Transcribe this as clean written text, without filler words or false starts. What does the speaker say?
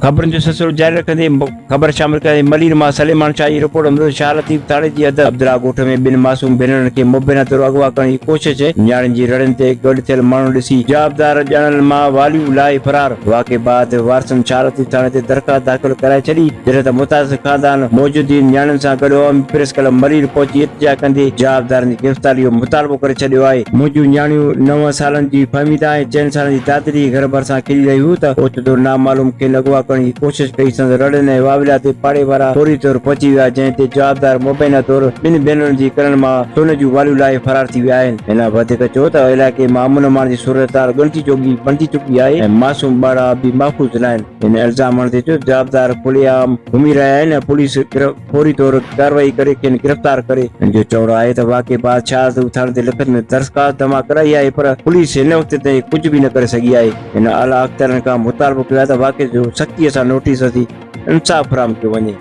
خبرن جو سلسلو جاري رکندي خبر شامل ڪندي ملير مان سليمان شاهه جي رپورٽ موجب شاهه لطيف ٿاڻي جي حد عبدالله ڳوٺ ۾ ٻن معصوم ڀينرن کي مبينا طور اغوا ڪرڻ جي ڪوشش نياڻين جي رڙين تي گڏ ٿيل ماڻهن ڏسي جوابدار ڄاڻايل مان واليون لاهي فرار واقعي بعد وارثن شاهه لطيف ٿاڻي تي درخواست داخل ڪرائي ڇڏي جڏهن ته متاثر خاندان موجودين نياڻين سان گڏ عوامي پريس ڪلب ملير پهچي احتجاج ڪندي جوابدارن جي گرفتاري جو مطالبو ڪري ڇڏيو آهي. منهنجون نياڻيون نون سالن جي فهميده ۽ چئن سالن جي دادلي گهر ڀرسان کيڏي رهيون هيون ته اوچتو نامعلوم کين اغوا ڪرڻ جي ڪوشش ڪئي سندس رڙين ۽ واويلا تي پاڙي وارا فوري طور پهچي ويا جنهن تي جوابدار مبينا طور ٻن ڀينرن جي ڪنن مان سون جون واليون لاهي فرار ٿي ويا آهن. هن وڌيڪ چيو ته علائقي مان امن امان جي صورتحال ڳڻتي جوڳي بڻجي چڪي آهي ۽ معصوم ٻارڙا به محفوظ ناهن. هن الزام هڻندي چيو ته جوابدار کلي عام گهمي رهيا آهن ۽ پوليس فوري طور ڪارروائي ڪري کين گرفتار ڪري. هن جو چوڻ آهي ته واقعي بعد شاهه ٿاڻي تي لکت ۾ درخواست جمع ڪرائي آهي پر پوليس هن وقت تائين ڪجهه به نه ڪري سگهي آهي. هن اعليٰ اختيارين کان مطالبو ڪيو آهي ته واقعي جو سختيء سان نوٽيس وٺي انصاف فراهم ڪيو وڃي.